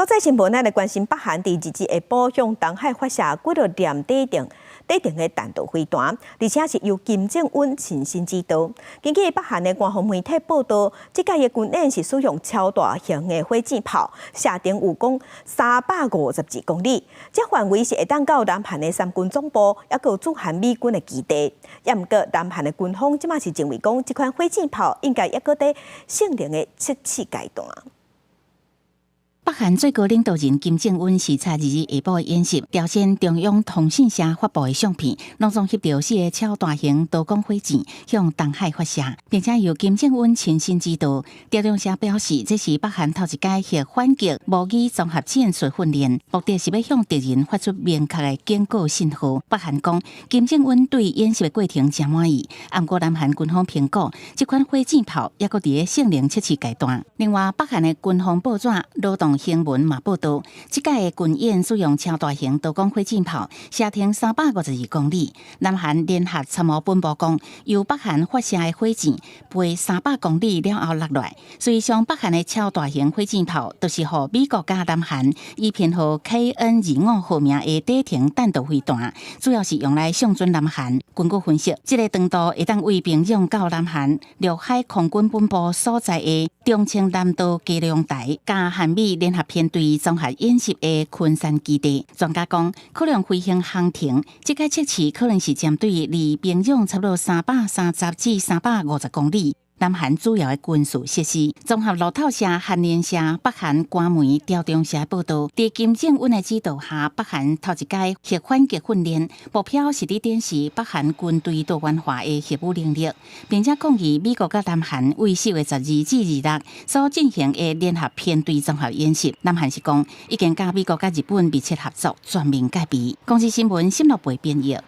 國際新聞，咱來關心北韓佇二日下晡向東海發射幾落艦短程短程的彈道飛彈，而且是由金正恩親身指導。根據北韓的官方媒體報道，這擺的軍演是使用超大型的火箭炮，射程有講352公里，這範圍是會當到南韓的三軍總部，抑閣有駐韓美軍的基地。抑毋過南韓的軍方這馬是認為講，這款火箭炮應該抑閣佇性能的測試階段。北韓最高領導人金正恩視察二日下晡的演習，朝鮮中央通訊社發布的相片，攏總翕著四个超大型多管火箭向東海發射，並且由金正恩親身指導。朝中社表示，這是北韓頭一擺核反擊模擬綜合戰術訓練，目的是欲向敵人發出明確的警告信號。北韓講，金正恩對演習的過程誠滿意，毋過南韓軍方評估，這款火箭炮猶閣佇咧性能測試階段。另外，北韓的軍方報紙《勞動新聞》嘛報道，這擺的軍演使用超大型多管火箭炮，射程352公里。南韓聯合參謀本部講，由北韓發射的火箭飛三百公里了後落來。事實上，北韓的超大型火箭炮就是予美國佮南韓以編號 KN 25號名的短程彈道飛彈，主要是用來相準南韓。根據分析，這个長度會當對平壤到南韓陸海空軍本部所在的忠清南道基隆台，佮韓美聯合編隊綜合演習的昆山基地。專家講，可能飛行航程，這個測試可能是針對離平壤差不多330至350公里南韓主要的軍事設施。綜合路透社、韓聯社、北韓官媒朝中社報道，佇金正恩的指導下，北韓頭一擺核反擊訓練，目標是佇展示北韓軍隊多元化的核武能力，並且抗議美國佮南韓為4月12至26所進行的聯合編隊綜合演習。南韓是講，已經佮美國佮日本密切合作，全面戒備。公視新聞，新樂貝編譯。